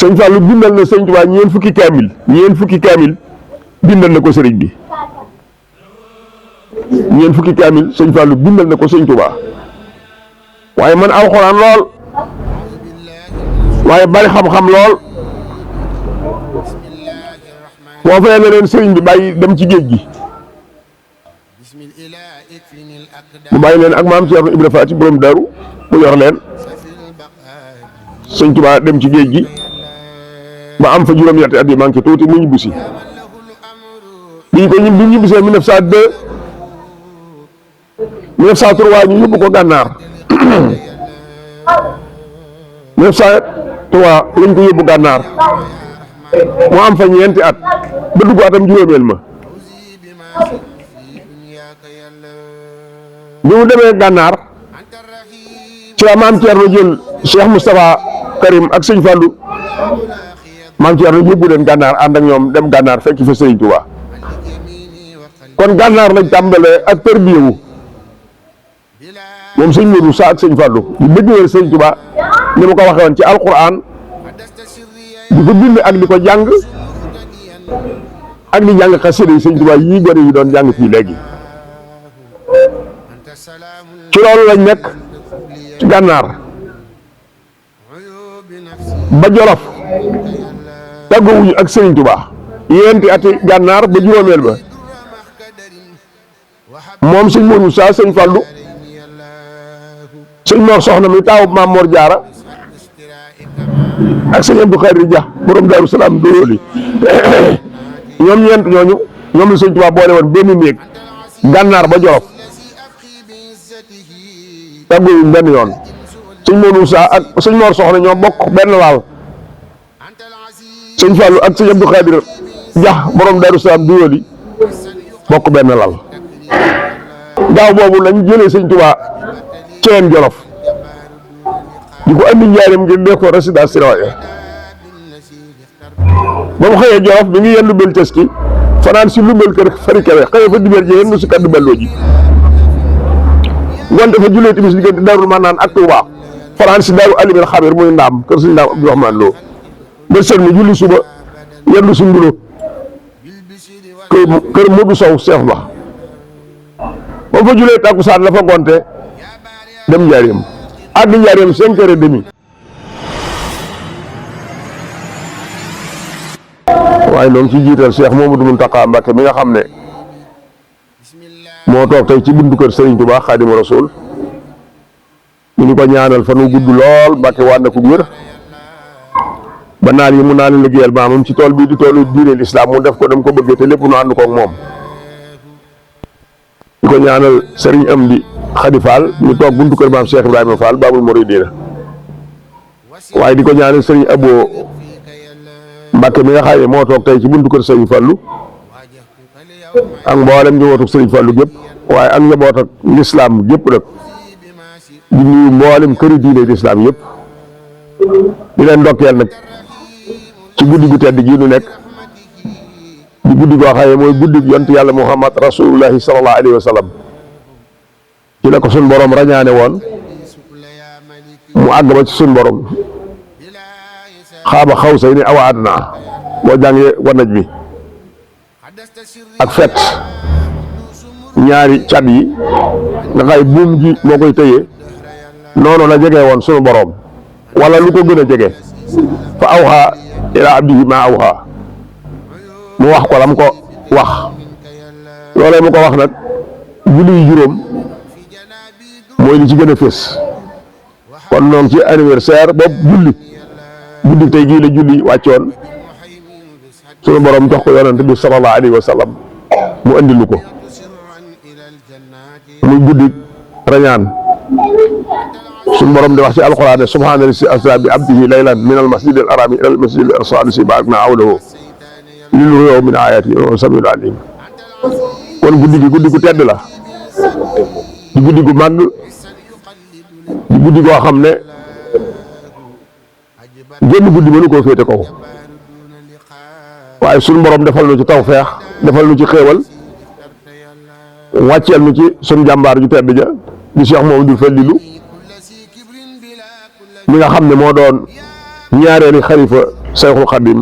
sëñ Fallou bindal na sëñ Tuubaa ñeent fukki kaamil bindal na ko sëriñ bi ñeent fukki kaamil sëñ Fallou bindal na ko sëñ Tuubaa waaye man alxuraan lool waaye bari xam-xam lool moo fee ne leen sëriñ bi bàyyi dem ci géej gi mu bàyyi leen ak maam Cheikh Ibra Faati borom Daaru mu yor leen sëñ Tuubaa dem ci géej gi ba am fa juróom-ñetti at yi manqué tuuti mu ñibbisi bi ñu ñibbisee 1902 1903 ñu yóbbu ko gànnaar 1903 lañ ko yóbbu gànnaar mu am fa ñeenti at ba dugg atam juróomeel ma bi mu demee gànnaar ci la maam Thierno jël Cheikh Moustapha Karim ak sëñ Fallou maam Thierno yóbbu leen gànnaar ànd ak ñoom dem gànnaar fekk fa sëriñ Touba kon gànnaar lañ tàmbalee ak tërbiyewu moom sëñ Modou Sa ak sëñ Fallou di dëggee sëriñ Touba ni ma ko waxee woon ci alquran di ko bind ak di ko jàng ak di jàng xasida yi sëñ Touba yii gone yi doon jàng fii léegi ci loolu lañ nekk ci gànnaar ba Jolof tàggoowuñu ak sëriñ Touba yéenti ati gànnaar ba juróomeel ba moom sëñ Modou Sa sëñ Fallou sëñ Mor Soxna mi taawu maam Mor Jaara ak sëñ Abdou Khadir Dia borom Daaru Salaam dooli ñoom ñeent ñooñu ñoom la sëñ Touba boole woon benn néeg gànnaar ba Jolof tàggoowuñ benn yoon sëñ Modou Sa ak sëñ Mor Soxna ñoo bokk benn laal sëñ Fallou ak sëñ Abdou Khadir Dia borom Daaru Salaam dooli bokk benn lal gaaw boobu lañ jëlee sëñ Touba ceen Jolof di ko andi njaareem ngir def ko résidence surveillée ba mu xëyee Jolof bi ngi yendu bel teski fanaan si lu bel kër fari kawe xëyee fa dibeer ji yendu si kaddu belloo ji ngoon dafa jullee timis diggante Daarul Manaan ak Touba fanaan si Daaru Alimel Xabir muy ndaam kër sëñ Ndaam Abdourahmane Lo ba sën mi julli suba yendu si mbulo kër Modou Sow Cheikh Ba ba fa julee takkusaan la fa gonte dem njaareem àgg njaareem 5h30 waaye noonu ci jiital Cheikh Mamadou Mountakha Mbacké mi nga xam ne moo toog tey ci buntu kër Serigne Touba Khadimou Rassoul ñu ni ko ñaanal fa nu gudd lool Mbacké wànd ko wér ba naal yi mu naal liggéeyal maamam ci tool bii di toolu diine l'islam mu def ko dem ko bëggee te lépp nu ànd koog moom di ko ñaanal Serigne Amdi Khady Fall ñu toog buntu kër maam Cheikh Ibrahima Fall Babul Mouridina waaye di ko ñaanal Serigne Abo Mbacké mi nga xam ne moo toog tey ci buntu kër Serigne Fallou ak mboolem njabootu Serigne Fallou gépp waaye ak njaboot ak l'islam gépp nag di nuyu mboolem këri diine l'islam yëpp di leen ndokkeel nag ci guddi gu tedd gii nu nekk di guddi goo xam ne mooy guddi yonent yàlla Muhammad rasulullahi sallallahu alayhi wa sallam ci la ko sun borom rañaane woon mu àgg ba ci sun borom xaaba xaw say ni awa adna boo jàngee wanaj bi ak fet ñaari cat yi nga xay buum ji moo koy tëye noonu la jege woon sunu borom wala lu ko gën a jege fa awxa ila abdihi ma awxa mu wax ko lam ko wax loolee mu ko wax nag julli yu juróom mooy li ci gën a fés kon noonu ci anniversaire boobu guddi tey jii la julli wàccoon sunu borom jox ko yonent bi sallallahu alayhi wa sallam mu andilu ko muy guddi rañaan sunu borom di wax ci alquran ne subhaana llazi asra bi abdihi laylan min al masjid al harami ila al masjid al aqsa allazi barakna hawlahu linuriyahu min ayatina wa samiul alim kon guddi gi guddi gu tedd la di guddi gu màgg di guddi goo xam ne génn guddi mënu koo féete kaw waaye sunu borom defal nu ci tawfeex defal nu ci xéewal wàcceel nu ci sunu jàmbaar ju tedd ja di Cheikh Mamadou Fallilou mi nga xam ne moo doon ñaareeli xalifa Sayxul Xadim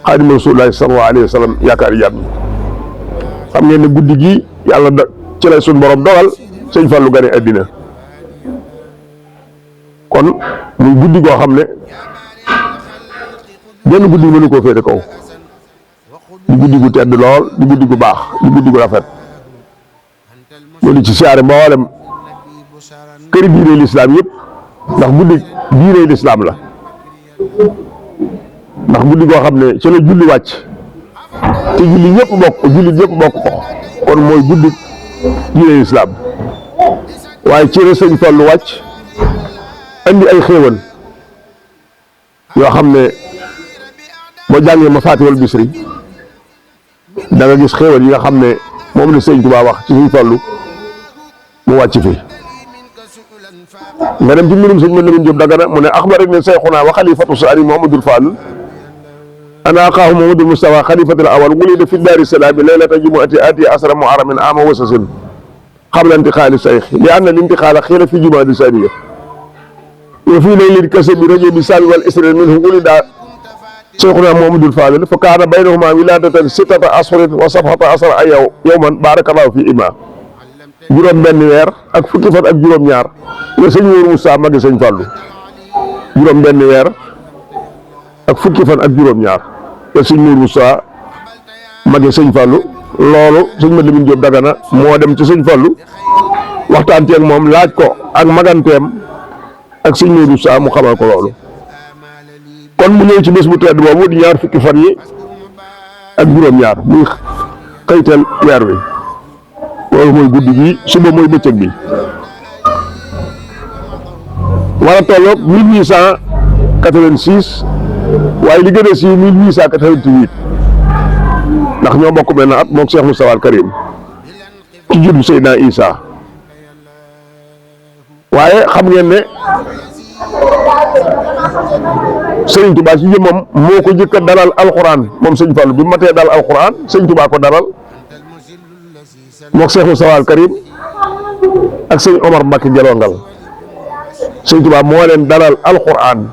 Xaadimu Rasuulillaahi sallallaahu alayhi wa sallam yaakaari jàmm xam ngeen ne guddi gi yàlla ci la suñ borom dogal sëñ Fallu gane àddina kon muy guddi goo xam ne benn guddi mënu koo féete kaw di guddi gu tedd lool di guddi gu baax di guddi gu rafet loolu ci siyaare mboolem këri diine lislaam yëpp ndax guddi diine lislaam la ndax guddi goo xam ne ci la julli wàcc te julli ñëpp bokk ko kon mooy guddi diine lislaam waaye ci la sëñ Fallu wàcc andi ay xéewal yoo xam ne boo jàngee Mafaatihul Bichri da nga gis xéewal yi nga xam ne moom la sëñ Tuubaa wax ci sëñ Fallu mu wàcc fi nga dem ci mbirum sëñ Lamin Jóob Dagana mu ne axbarani sayxuna wa xalifatu saani Muhammadul Fall ana axaahu Muhammadul Mustafa xalifatul awal wulida fi daari salaami laylata jumuati ati asra muharamin ama wasasin qabla intixaali sayx li anna l-intixaala xiila fi jumaadi saaniya wa fii laylil kase bi rajo bi saabi wal isrin minhu wulida sayxuna Muhammadul Fall fa kaana baynahuma wiladatan sittata ashhurin wa sab'ata asra yawman barakallahu fi ima juróom benn weer ak fukki fan ak juróom ñaar la sëñ Mourou Moussa magi sëñ Fallu juróom benn weer ak fukki fan ak juróom ñaar la sëñ Mourou Moussa magi sëñ Fallu loolu sëñ Mat Lamin Jóob Dagana moo dem ci sëñ Fallu waxtaan ak moom laaj ko ak maganteem ak sëñ Mourou Moussa mu xamal ko loolu kon mu ñëw ci bés bu tedd boobu di ñaar fukki fan yi ak juróom ñaar muy xëyteel weer wi loolu mooy guddi gi suba mooy bëccëg bi war a tolloog 1886 waaye li gën a siiw 1888 ndax ñoo bokk benn at moog Cheikh Moustapha al Karim ci juddu Seydina Isa waaye xam ngeen ne Sëriñ Tuubaa ci jëmmam moo ko jëkk a dalal alxuraan moom sëñ Fallu bi matee dal alxuraan sëñ Tuubaa ko dalal mook Cheikh Moustapha al Karim ak sëñ Omar Mbacke Gelongal sëñ Tuubaa moo leen dalal alquran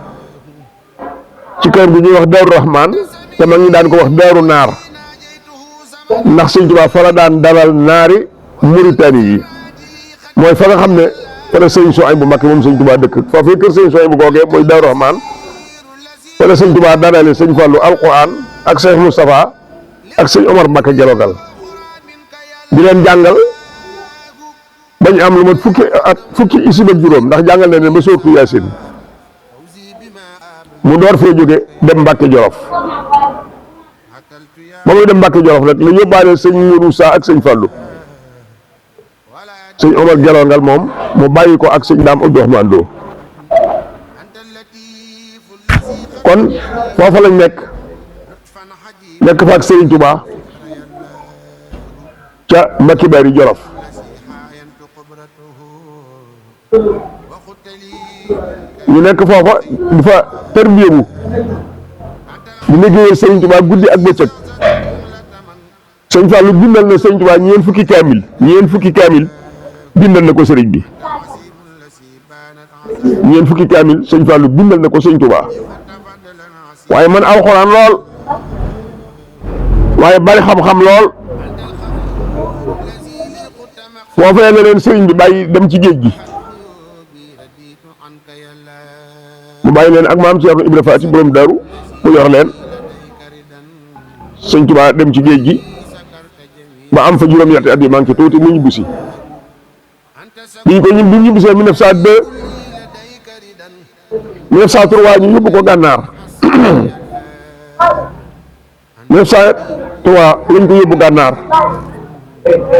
ci kër gu ñuy wax Daaru Rahman te mag ñi daan ko wax Daaru Naar ndax sëñ Tuubaa fa la daan dalal naari Mauritanie yi mooy fa nga xam ne fa la sëñ Souhaïbou Mbacke moom sëñ Tuubaa dëkk foofii kër sëñ Souhaïbou googee mooy Daaru Rahman fa la sëñ Tuubaa dalale sëñ Fallu alquran ak Cheikh Moustapha ak sëñ Omar Mbacke Gelongal di leen jàngal bañ am lu mat fukki isib ak juróom ndax jàngal na leen ba sóortu Yaasin mu door fee jóge dem Mbàkke Jolof ba muy dem Mbàkke Jolof rek la yóbbaale sëñ Mourou Moussa ak sëñ Fallu sëñ Omar Gelongal moom mu bàyyi ko ak sëñ Daam Abdourahmane Lo kon foofa lañ nekk fa ak Sëriñ Tuubaa ca Mbacke Bari Jolof ñu nekk foofa di fa tërbiyewu di liggéeyal Sëriñ Tuubaa guddi ak bëccëg sëñ Fallu bindal na Sëriñ Tuubaa ñeent fukki kaamil bindal na ko sëriñ bi ñeent fukki kaamil sëñ Fallu bindal na ko Sëriñ Tuubaa waaye man alxuraan lool waaye bari xam-xam lool foofee na leen sëriñ bi bàyyi dem ci géej gi mu bàyyi leen ak maam Cheikh Ibra Faati borom Daaru mu yor leen sëñ Tuubaa dem ci géej gi ba am fa juróom-ñetti at yi manqué tuuti mu ñibbisi bi ñu ñibbisee 1902 1903 ñu yóbbu ko gànnaar 1903 lañ ko yóbbu gànnaar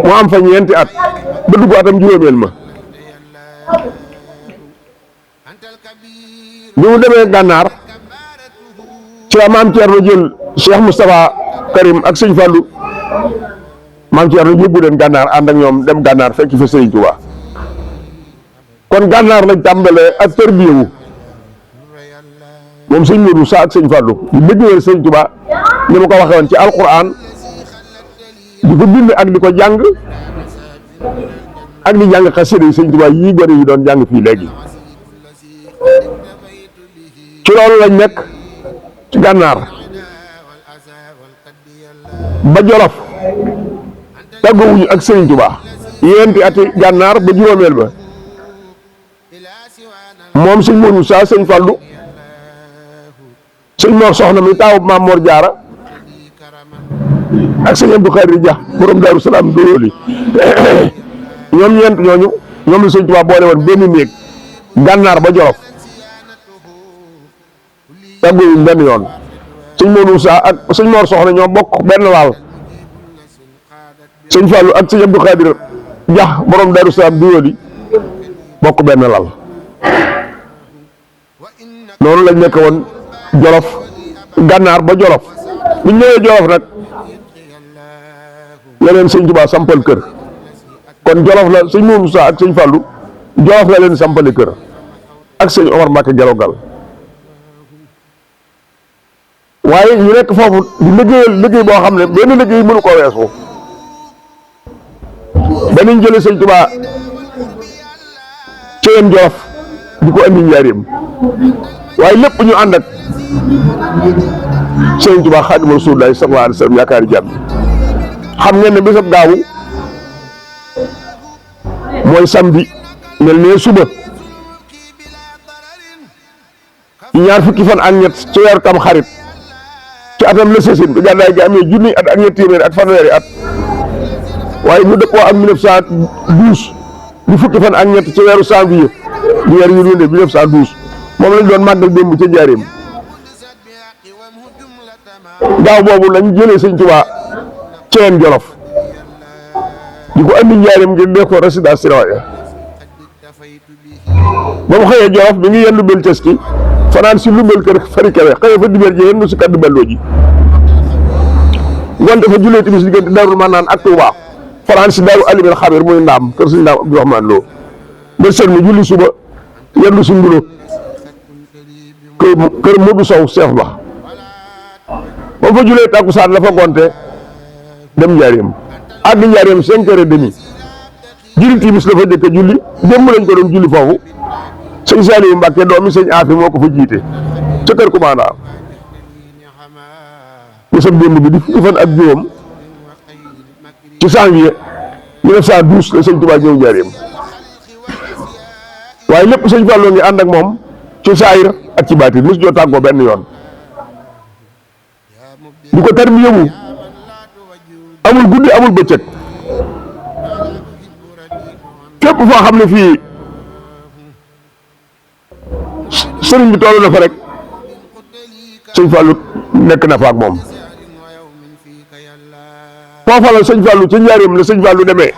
mu am fa ñeenti at ba dugg atam juróomeel ma bi mu demee gànnaar ci la maam Thierno jël Cheikh Moustapha Karim ak sëñ Fallu maam Thierno yóbbu leen gànnaar ànd ak ñoom dem gànnaar fekk fa Sëriñ Tuubaa kon gànnaar lañ tàmbalee ak tërbiyewu moom sëñ Mourou Moussa ak sëñ Fallu di liggéeyal Sëriñ Tuubaa ni ma ko waxee woon ci alquran di ko bind ak di ko jàng ak di jàng xasida yi Sëriñ Tuubaa yii gone yi doon jàng fii léegi ci loolu lañ nekk ci gànnaar ba Jolof tàggoowuñu ak Sëriñ Tuubaa yéenti ati gànnaar ba juróomeel ba moom sëñ Modou Moussa sëñ Fallou sëñ Mor Soxna mi taawu Maam Mor Jaara ak sëñ Abdou Khadir Dia borom Daaru Salaam Doyooli ñoom ñeent ñooñu ñoom la sëñ Tuubaa boole woon benn néeg gànnaar ba Jolof tàggoowuñu benn yoon sëñ Modou Moussa ak sëñ Mor Soxna ñoo bokk benn wàll sëñ Fallou ak sëñ Abdou Khadir Dia borom Daaru Salaam Doyooli bokk benn lal noonu lañ nekk woon Jolof gànnaar ba Jolof bu ñu ñëwee Jolof nag la leen sëñ Tuubaa sampal kër kon Jolof la sëñ Modou Moussa ak sëñ Fallou Jolof la leen sampali kër ak sëñ Omar Mbacke Gelogal waaye ñu nekk foofu di liggéey boo xam ne benn liggéey mënu ko weesu ba niñ jëlee sëñ Tuubaa ci yeen Jolof di ko andi Njaaréem waaye lépp ñu ànd ak sëñ Tuubaa Xaadimu Rasuulillaahi sallallaahu alayhi wa sallam yaakaari jàmm xam ngeen ne bésab gaawu mooy samedi mel ne suba ñaar fukki fan ak ñett ci weeru tam xarit ci atam la sësin bi gàddaay gi amee junni at ak ñett téeméeri ak fanweeri at waaye mu dëppoo ak 1912 di fukki fan ak ñett ci weeru janvier di weer yu dunde 1912 moom lañ doon màggal démb ca Njaaréem gaaw boobu lañ jëlee sëñ Tuubaa ceen Jolof di ko andi Njaaréem ngir def ko résidence surveillée ba mu xëyee Jolof bi ngi yendu bel cës ki fanaan si lumbel kër fari kawe xëyee fa dibéer ji yendu si kaddu belloo ji ngoon dafa jullee timis diggante Daarul Manaan ak Tuubaa fanaan si Daaru Alimel Xabir muy ndaam kër sëñ Ndaam Abdourahmane Lo ba sën mi julli suba yendu si mbulo kër Modou Sow chef ba ba fa julee tàkkusaan la fa gonte dem Njaaréem àgg Njaaréem 5h30 julli timis la fa jëkk a julli démb lañ ko doon julli foofu sëñ Saliou Mbacke doomi sëñ Afi moo ko fa jiite ca kër commandant bésab démb bi di fukki fan ak juróom ci janvier 1912 la sëñ Tuubaa ñëw Njaaréem waaye lépp sëñ Fallou ngi ànd ak moom ci saayir ak ci baatin mos joo tàggoo benn yoon di ko tarbiya mu amul guddi amul bëccëg fépp foo xam ne fii sëriñ bi toll na fa rek sëñ Fallou nekk na fa ak moom foofa la sëñ Fallou ca Njaaréem la sëñ Fallou demee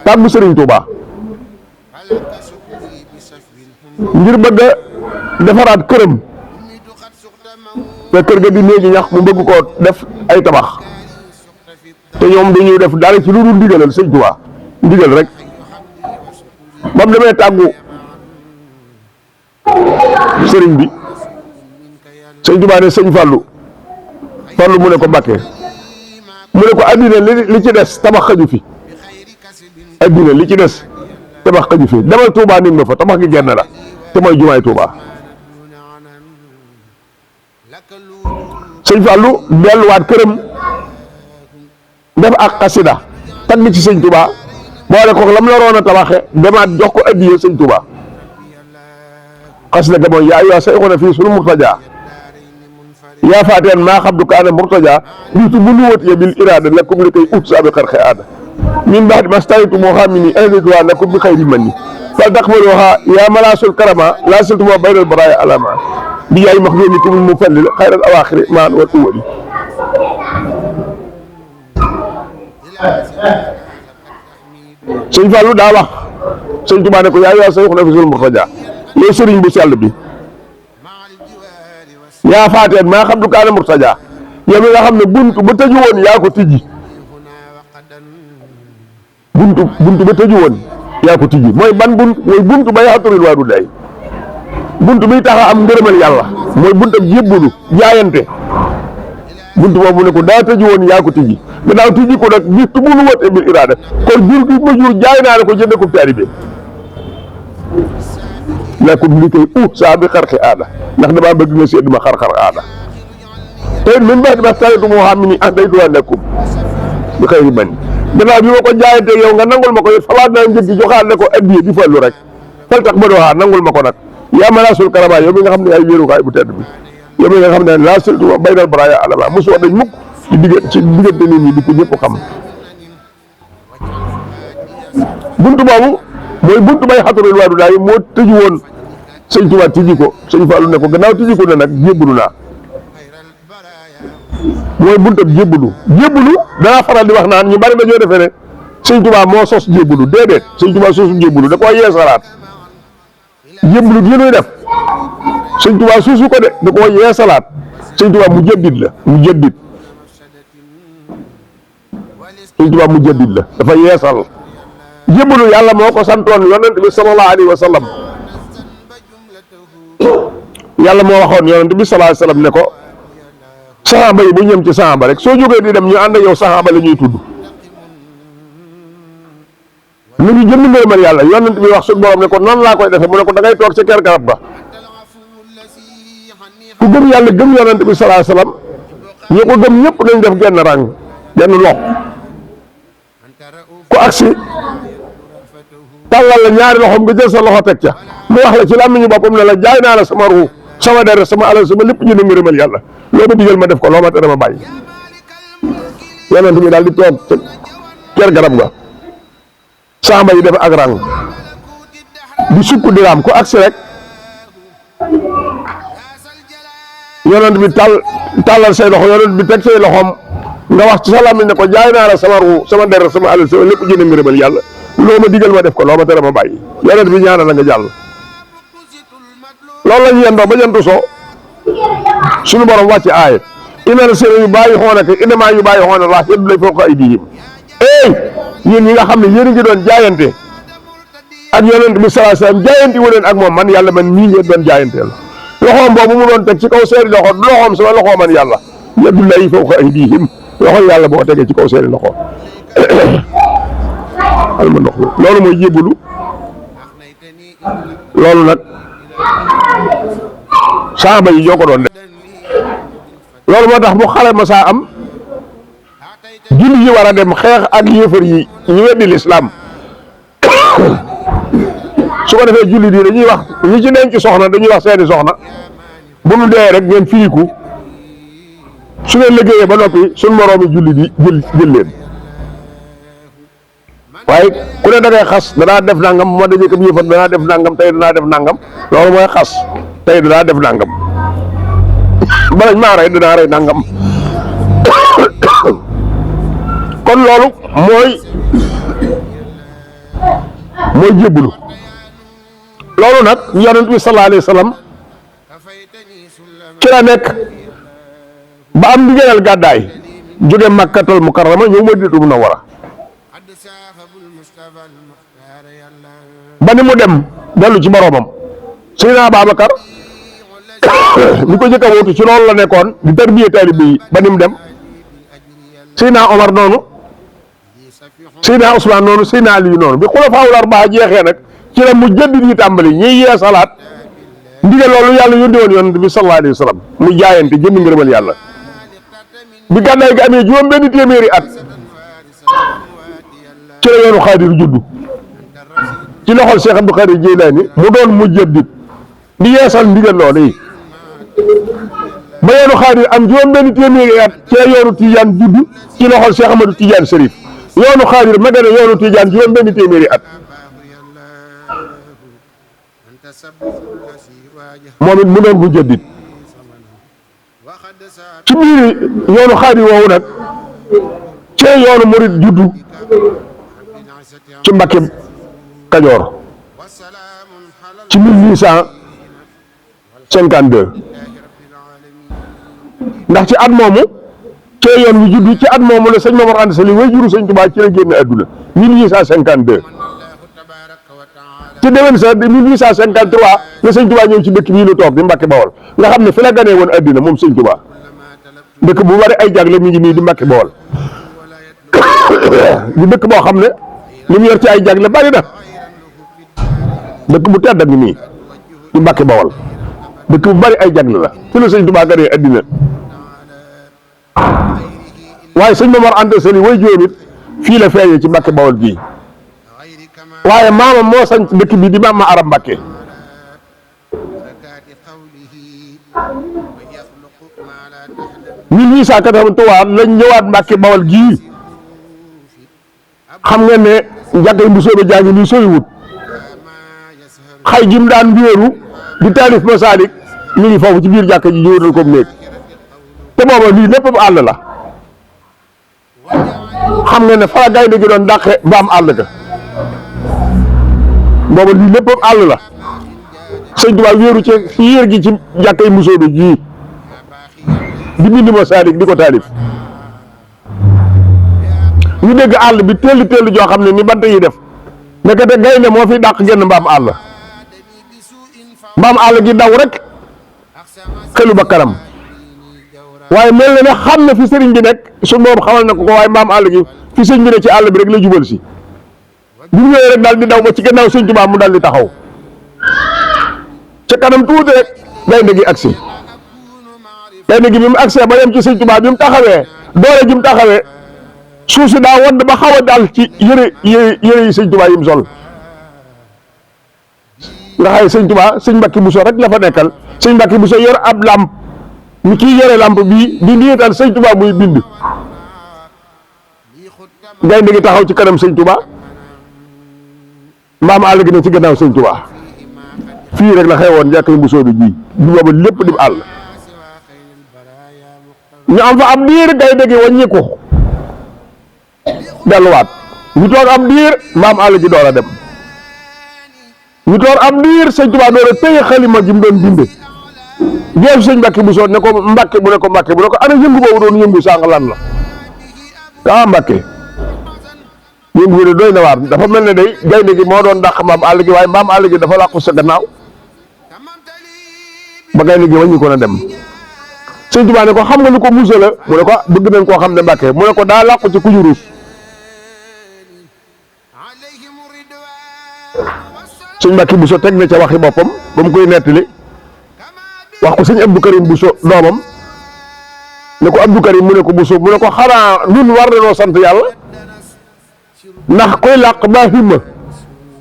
tàggu sëriñ Touba ngir bëgg a defaraat këram te kër ga di néegi ñax mu bëgg koo def ay tabax te ñoom dañuy def dara ci lu dul ndigalal sëñ Touba ndigal rek ba mu demee tàggu sëriñ bi sëñ Touba ne sëñ Fallou mu ne ko Mbàkke mu ne ko addina li ci des tabax xaju fi addina li ci des tabax xaju fi demal Touba nig ma fa tabax gi genn la te mooy jumaay Touba sëñ Fallou delluwaat këram def ak xasida tagg ci sëñ Touba boole ko lam la roon a tabaxe demaat jox ko addiya sëñ Touba xasida ga mooy yaa ayyuhaa sayxuna fii sunu murtajaa yaa faateen maa xabdu kaana murtajaa biitu bu nuwatiya bil iraada lakum li kay ut saabi xarxe aada min ba'di ma staytu moo xam ni ahdiituhaa lakum bi xayri manni fal taqbaluuhaa yaa malaasul karama laa siltumaa baynal baraaya alama bi yaay maxduumikum mu fallil xayral awaaxiri maan wal uwali sëñ Fallou daa wax sëñ Tuubaa ne ko yaa ayyuhaa sayxuna fii sunu murtajaa yow sëriñ bu sell bi yaa faateen maa xam du kaana murtajaa yow mi nga xam ne buntu ba tëju woon yaa ko tijji buntu ba tëju woon yaa ko tijji mooy ban buntu mooy buntu ba yaxaturil waa du day buntu bi tax a am ngërëmal yàlla mooy buntu ab jébbalu jaayante buntu boobu ne ko daa tëju woon yaa ko tijji gannaaw tijji ko nag bistu bu nu wote bil iraada kon jur gi ma jur jaay naa la ko jënde ko taalibe lakum li koy saa bi xarxi aada ndax damaa bëgg nga sédd ma xar-xar aada te it min ba'di ma staritu moo xam ni ah day duwaa lakum bi xëy na man gannaaw bi ma ko jaayante yow nga nangul ma ko it fawaat naa njëg gi joxaat ne ko addiya di fallu rek fal tax ba doo xaar nangul ma ko nag yaa ma laasul karama yow mi nga xam ne ay wéerukaay bu tedd bi yow mi nga xam ne laa siltu baynal baraaya alama mosoo dañ mukk ci diggante nit ñi di ko ñëpp xam buntu boobu mooy buntu bay xaturul waadu daay moo tëju woon sëñ Tuubaa tijji ko sëñ Fallu ne ko gannaaw tijji ko ne nag jébbalu naa mooy buntab jébbalu danaa faral di wax naan ñu bari dañoo defee ne sëñ Tuubaa moo sos jébbalu déedéet sëñ Tuubaa sosu jébbalu da koo yeesalaat jébbalu gi ñuy def sëñ Tuubaa suusu ko de da koo yeesalaat sëñ Tuubaa mu jaddit la sëñ Tuubaa mu jaddit la dafa yeesal jébbalu yàlla moo ko santoon yonent bi sallallahu alayhi wa sallam yàlla moo waxoon yonent bi sallallahu alayhi wa sallam ne ko saxaaba yi bu ñëm ci saxaaba rek soo jógee di dem ñu ànd ak yow saxaaba la ñuy tudd lu ñu jënd ngërëmal yàlla yonent bi wax suñu borom ne ko noonu laa koy defee mu ne ko da ngay toog ca kër garab ga ku gëm yàlla gëm yonent bi sallallahu alayhi wa sallam ñi ko gëm ñëpp nañ def genn rang genn lox ku agsi tàllal la ñaari loxoom nga jël sa loxo teg ca mu wax la ci làmmiñu boppam ne la jaay naa la sama ruu sama deret sama alal sama lépp ñu ne ngërëmal yàlla loo ma digal ma def ko loo ma tere ma bàyyi yonent bi daal di toog ca kër garab ga saamba yi def ak rang di sukk di raam ku agsi rek yonent bi tàllal say loxo yonent bi teg say loxoom nga wax ci sa làmmiñ ne ko jaay naa la sama ruu sama deret sama alal sama lépp ñu ne ngërëmal yàlla loo ma digal ma def ko loo ma tere ma bàyyi yonent bi ñaanal la nga jàll loolu la ñu yendoo ba jantu soo suñu borom wàcc aaya inna lasina yubaayi'uunaka innamaa yubaayi'uuna Allaah yadullaahi fawqa aydiihim yéen ñi nga xam ne yéen a ngi doon jaayante ak yonent bi sallallahu alayhi wasallam jaayante wu leen ak moom man yàlla man nii ngeen doon jaayanteel loxoom boobu mu doon teg ci kaw seeni loxo du loxoom sama loxo man yàlla yadullaahi fawqa aydiihim loxo yàlla boo tegee ci kaw seeni loxo alma ndox loolu mooy jébbalu loolu nag saaba yi ñoo ko doon def loolu moo tax bu xale ma saa am julli yi war a dem xeex ak yéefar yi ñu weddi lislaam su ko defee julli yi dañuy wax ñi ci denc soxna dañuy wax seeni soxna bu nu dee rek ngeen firiku su ngeen liggéeyee ba noppi suñ moroomi julli di jël leen waaye ku ne da ngay xas danaa def nangam bu ma dajee ko yëfat danaa def nangam tey danaa def nangam loolu mooy xas tey danaa def nangam balañ maa rey danaa rey nangam kon loolu mooy jébbalu loolu nag yonent bi sallallahu alayhi wa sallam ci la nekk ba am ndigalal gàddaay jóge Makkatal Mukarrama ñëw Madinatul Munawwara ba ni mu dem dellu ci boroomam Seydina Ababacar li ko jëkk a wutu ci loolu la nekkoon di tarbiye taalibe yi ba ni mu dem Seydina Omar noonu Seydina Ousmane noonu Seydina Aliyu noonu bi xulafaa'ul arbaa jeexee nag ci la mu jaddid yi tàmbali ñiy yee salaat ndigal loolu yàlla yónni woon yonent bi sallallahu alayhi wa sallam mu jaayante jënd ngërëmal yàlla bi gàddaay gi amee juróom benn téeméeri at ci la yoonu xaadir juddu ci loxol Cheikh Abdou Khadir Jeylaani mu doon mujaddid di yeesal ndigal loolu yi ba yoonu xaadir am juróom benn téeméeri at ci la yoonu Tijaan juddu ci loxol Cheikh Amadou Tidiane Serif yoonu xaadir ma gën a yoonu Tijaan juróom benn téeméeri at moom it mu doon mujaddid ci biir yoonu xaadir woowu nag ci yoonu murid juddu ci Mbàkke Kajoor ci 1852 ndax ci at moomu cee yoon wi juddu ci at moomu la sëñ Momar Anta Sali way juru sëñ Tuubaa ci la génn àdduna 1852 ci déwén sa 1853 la sëñ Tuubaa ñëw ci dëkk bii nu toog di Mbàkke Bawol nga xam ne fi la ganee woon àdduna moom sëñ Tuubaa dëkk bu bari ay jagle mi ngi nii di Mbàkke Bawol di dëkk boo xam ne li mu yor ci ay jagle bari na dëkk bu tedd ak nii di Mbàkke Bawol dëkk bu bari ay jagle la fi la sëñ Tuubaa ganee addina waaye sëñ Momar Anta Sali way juróom it fii la feeñee ci Mbàkke Bawol gii waaye maamam moo sañ dëkk bi di maam ma Aram Mbàkke 1883 lañ ñëwaat Mbàkke Bawol gii xam ngeen ne jàkkay bu soobe jàngi nii soriwut xay jim daan wéeru di taalif Masaalik ñu ngi foofu ci biir jàkka ji jóoral ko néeg te booba lii lépp bu àll la xam ngeen ne fara gaynde gi doon dàqe mbaam àll ga booba lii lépp àll la sëñ Tuubaa wéeru ci yéer gi ci jàkkay bu soobe jii di bind Masaalik di ko taalif ñu dégg àll bi tellu tellu joo xam ne ni bant yi def nekkate gaynde moo fi dàq genn mbaam àll gi daw rek xelu ba kanam waaye mel na ne xam na fi sëriñ bi nekk su boobu xamal na ko waaye mbaam àll gi fi sëñ bi ne ci àll bi rek la jubal si bu ñëwee rek daal di daw ba ci gannaaw sëñ Tuubaa mu daal di taxaw ca kanam tuuti rek gaynde gi agsi gaynde gi bi mu agsee ba yem ci sëñ Tuubaa bi mu taxawee doole ji mu taxawee suuf si daa wadd ba xaw a daal ci yëre yi sëñ Tuubaa yi mu sol nga xay sëñ Tuubaa sëñ Mbàkke Buso rek la fa nekkal sëñ Mbàkke Buso yor ab làmp ñu kii yore làmp bii di niital sëñ Tuubaa muy bind gaynde gi taxaw ci kanam sëñ Tuubaa mbaam àll gi ne ci gannaaw sëñ Tuubaa fii rek la xewoon jàkkay Buso bi ji du booba lépp di àll ñu am fa ab diir gaynde gi wàññiku delluwaat ñu toog am diir mbaam àll gi door a dem ñu toog am diir sëñ Tuubaa door a téye xalima gi mu doon binde geesu sëñ Mbàkke Buso ne ko Mbàkke mu ne ko Mbàkke mu ne ko ana yëngu boobu doon yëngu sànq lan la ah Mbàkke yëngu bi de doy na waar dafa mel ne day gaynde gi moo doon dàq mbaam àll gi waaye mbaam àll gi dafa làqu sa gannaaw ba gaynde gi wàññi ko na dem sëñ Tuubaa ne ko xam nga lu ko muuse la mu ne ko bëgg nañ koo xam ne Mbàkke mu ne ko daa làqu ci kuju ruus sëñ Mbàkke Buso teg na ca waxi boppam ba mu koy nettali wax ko sëñ Abdou Karim Buso doomam ne ko Abdou Karim mu ne ko Buso mu ne ko xanaa ñun war nañoo sant yàlla ndax koy làq ba himma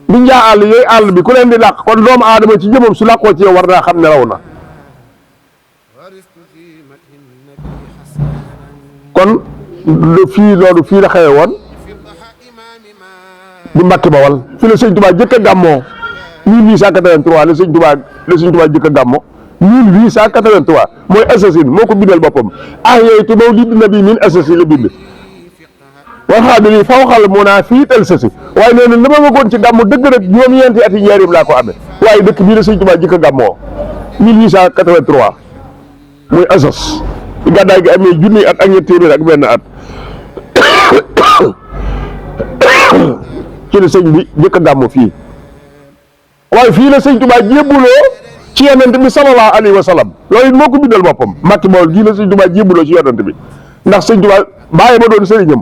bi njaa àll yooyu àll bi ku leen di làq kon doomu aadama ci jëmam su làqoo ci yow war naa xam ne raw na kon fii loolu fii la xewe woon di Mbàkke Bawol fii la sëñ Tuubaa jëkk a gàmmoo 1883 la sëñ Tuubaa jëkk a gàmmoo 1883 mooy assasine moo ko bindal boppam yooyu te mawlidi nabi min assasi la bind waxaadu lii fawxal mu naa fii tel sasi waaye nee na li ma bëggoon ci gàmmu dëgg rek juróom-ñeenti ati njaarim laa ko amee waaye dëkk bii la sëñ Tuubaa jëkk a gàmmoo 1883 muy asas ci gàddaay gi amee junni at ak ñetti téeméer ak benn at ci la sëñ bi jëkk a gàmmu fii waaye fii la sëñ Tuubaa jébbuloo ci yonent bi sallallahu alayhi wa sallam loolu it moo ko bindal boppam Mbàkke Bawol gii la sëñ Tuubaa jébbuloo ci yonent bi ndax sëñ Tuubaa bàyyi ma doon sëriñam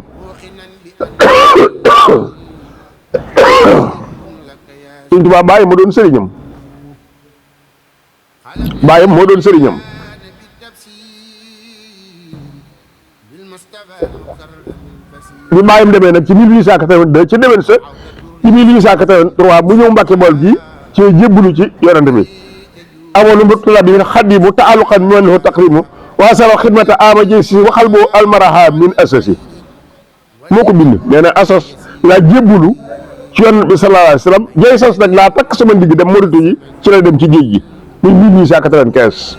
sëñ Tuubaa bàyyi ma doon sëriñam bàyyam moo doon sëriñam bi bàyyam demee nag ci 1882 ci déwén sa ci 1883 mu ñëw Mbàkke Bawol gi ci jébbulu ci yonent bi amoon mbëgtula bi xadimu taaluqan minhu taqrimu waa sara xidmata ama jëy si waxal boo almaraha min asasi moo ko bind nee na asas laa jébbulu ci yonent bi sallallahu alayhi wa sallam jëy sos nag laa takk sama ndigg dem moritu yi ci la dem ci géej gi muy 1895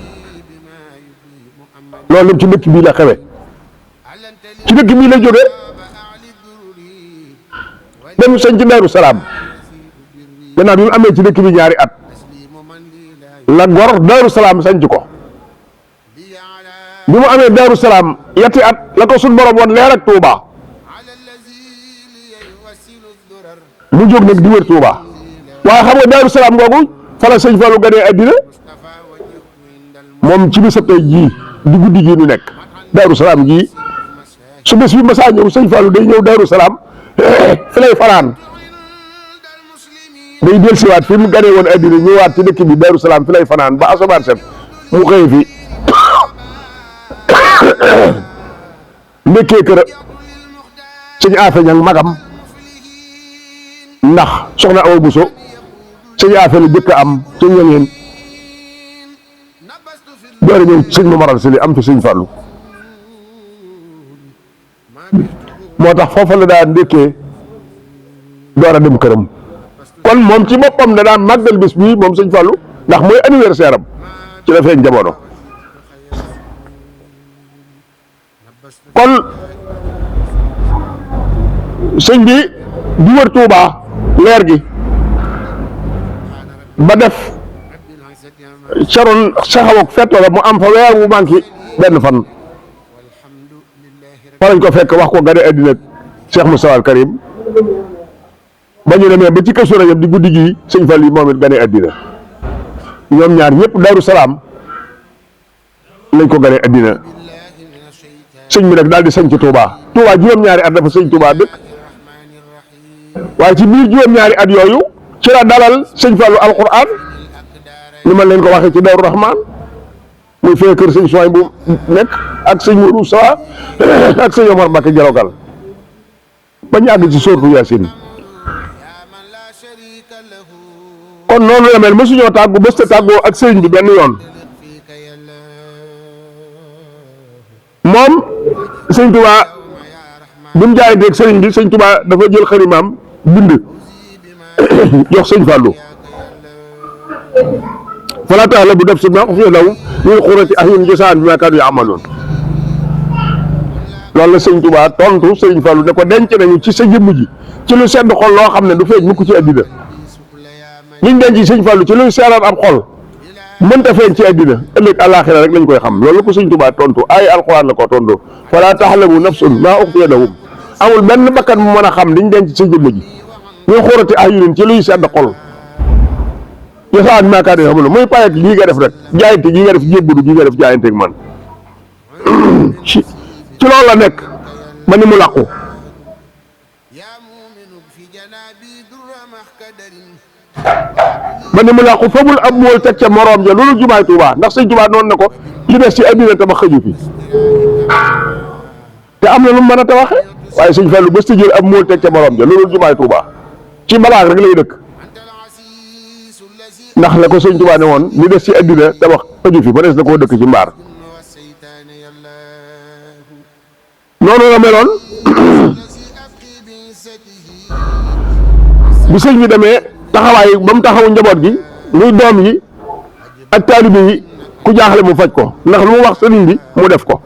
loolu lépp ci dëkk bii la xewe ci dëkk bii la jóge dem sañ ci Daaru Salaam gannaaw bi mu amee ci dëkk bi ñaari at la gor Daaru Salaam sañ ko bi mu amee Daaru Salaam yetti at la ko suñ borom woon leer ak Touba mu jóg nag di wër Touba waaye xam nga Daaru Salaam googu fa la sëñ Fallou ganee addina moom ci bisab tey jii di guddi gii nu nekk Daaru Salaam gii su bés bi masaa ñëw sëñ Fallou day ñëw Daaru Salaam fi lay fanaan day dellusiwaat fi mu ganee woon addina ñëwaat ci dëkk bi Daaru Salaam fi lay fanaan ba asamaan set mu xëy fi ndekkee kër sëñ Afe Ñang magam ndax soxna Awa Buso sëñ Afe la jëkk am ca Ñangeen door a ñëw sëñ Mamaral Si li am fi sëñ Fallu moo tax foofa la daa ndekkee door a dem këram kon moom ci boppam da daan màggal bis bii moom sëñ Fallu ndax mooy anniversaire am ci la feeñ jamono kon sëñ bi di wër Tuuba leer gi ba def caroon saxaw ak fetto la mu am fa weer wu manqué benn fan fa lañ ko fekk wax ko gane àddina Cheikh Moustapha al Karim ba ñu demee ba ci Kazu Rajab di guddi gi sëñ Fall yi moom it gane àddina ñoom ñaar ñëpp Daaru Salaam lañ ko gane àddina sëñ bi nag daal di sañ ci Touba Touba juróom-ñaari at dafa sëñ Touba dëkk waaye ci biir juróom-ñaari at yooyu ci la dalal sëñ Fallu alquran ni ma leen ko waxee ci Daaru Rahman muy fee kër sëñ Soy bu nekk ak sëñ Mourou Sawa ak sëñ Omar Mbacké Jalokal ba ñu àgg ci sóortu Yaasin kon noonu la mel mësuñoo tàggu bés te tàggoo ak sëriñ bi benn yoon moom sëñ Touba bi mu jaayanteeg sëriñ bi sëñ Touba dafa jël xarimaam bind jox sëñ Fallou falaa ta'lamu nafsun maa ukhfiya lahum min qurrati a'yunin jazaa'an bimaa kaanu ya'maluun loolu la sëñ Touba tontu sëñ Fallou ne ko denc nañu ci sa jëmm ji ci lu sedd xol loo xam ne du feeñ mukk ci àddina liñ denc ci sëñ Fallou ci luy seeraat ab xol mënta feeñ ci àddina ëllëg àllaaxira rek lañ koy xam loolu la ko sëñ Touba tontu ay alxuraan la ko tontu falaa ta'lamu nafsun maa ukhfiya lahum amul benn bakkan mu mën a xam liñ denc ci sa jëmm ji min qurrati a'yunin ci luy sedd xol jazaa'an bimaa kaanu ya'maluun muy payet lii nga def rek jaayante gi nga def jébbalu gi nga def jaayanteeg man ci loolu la nekk ba ni mu làqu ba ni mu làqu fabul ab mool teg ca moroom ja loolu jumaay Tuubaa ndax sëñ Tuubaa noonu na ko li des ci addina te ma xëju fi te am na lu mu mën a tawaxe waaye sëñ Fallu bés ta jël ab mool teg ca moroom ja loolu jumaay Tuubaa ci balaag rek lay dëkk ndax la ko sëñ Tuubaa ne woon li des ci addina te ma xëju fi ma des na koo dëkk ci mbaar noonu la meloon bi sëñ bi demee taxawaay ba mu taxawu njaboot gi muy doom yi ak taalibe yi ku jaaxle mu faj ko ndax lu mu wax sëriñ bi mu def ko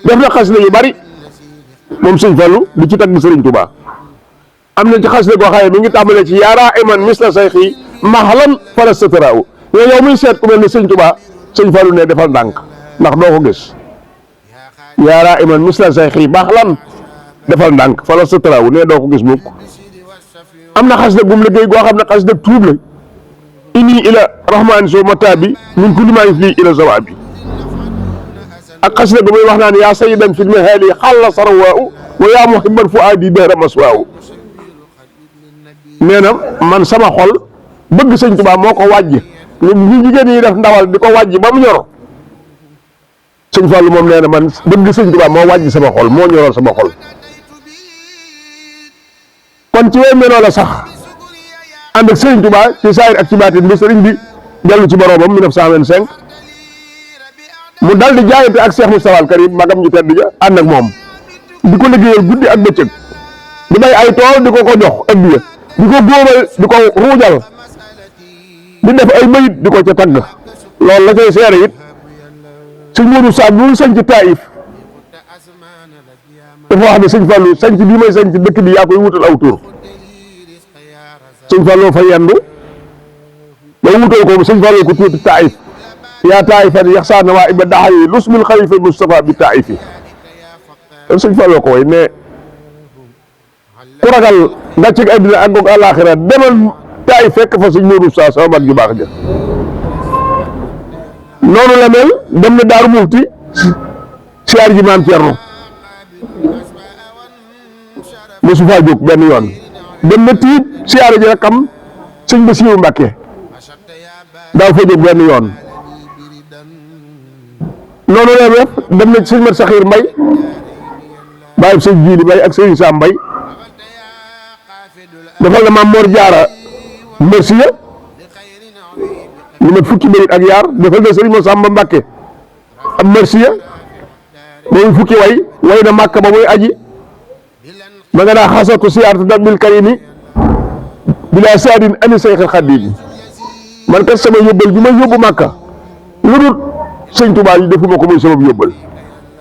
def na xasida yu bari moom sëñ Fallu di ci tagg sëriñ Tuubaa am na ci xasida goo xam ne mi ngi tàmbalee ci yaaraa iman misla sayxi maxalan fala sataraaw yow muy seet ku mel ne sëñ Tuubaa sëñ Fallu ne defal ndànk ndax doo ko gis yaaraa iman misla sayxi maxalan defal ndànk fala sataraaw ne doo ko gis mukk am na xasida gum liggéey goo xam ne xasida tuub la inni ila rahmaani soo mataabi min kulli maa yufli ila zawaabi ak xasida gu muy wax naan yaa sayyidan fil mahaali xalla sarwaahu wa yaa muhibban fuaadi dahra maswaahu nee na man sama xol bëgg sëñ Tuubaa moo ko wàjj ñu jigéen yi def ndawal di ko wàjj ba mu ñor sëñ Fallu moom nee na man bëgg sëñ Tuubaa moo wàjj sama xol moo ñoroon sama xol kon ci wéy menoo la sax ànd ak sëriñ Tuubaa ci saayir ak ci baatin ba sëriñ bi dellu ci boroomam 1925 mu dal di jaayante ak Cheikh Moustapha al Karim magam ñu tedd ja ànd ak moom di ko liggéeyal guddi ak bëccëg di bay ay tool di ko jox addiya di ko góobal di ko ruujal di def ay bayit di ko ca tagg loolu la cay seere it sëñ Moodu Saab bu sañ ci Taïf dafa wax ne sëñ Fallu sanc bii may sanc dëkk bi yaa koy wutal aw tur sëñ Fallu fa yendu ba wutal ko sëñ Fallu ko tuuti Taïf yaa Taïfan yaxsaana waa iba daxayi lusmil xalifa Mustafa bi Taïfi sëñ Fallu ko way mais ku ragal ngàcceg àddina ak goog àllaaxira demal Taïf fekk fa sëñ Moodu Saa sama mag ju baax ja noonu la mel dem na Daaru Muxti siyaar ji maam Cerno mosu faa jóg benn yoon dem na tiib siyaare ji rakkam sëñ Bassirou Mbacké daaw fa jóg benn yoon noonu la def dem na ci sëñ Mat Saxiir Mbay bàyyi sëñ Jiili Mbay ak sëñ Sam Mbay defal na Maam Mor Jaara Merciya lu mat fukki minute ak yaar defal na sëriñ Masamba Mbacké ak Merciya mooy fukki way na Màkka ba muy aji ma nga daa xasatu siyaaratu dabil karimi bila saadin ani Seyxul Xadiim man kat sama yóbbal bi ma yóbbu Màkka lu dul sëñ Tuubaa yi defuma ko muy sama yóbbal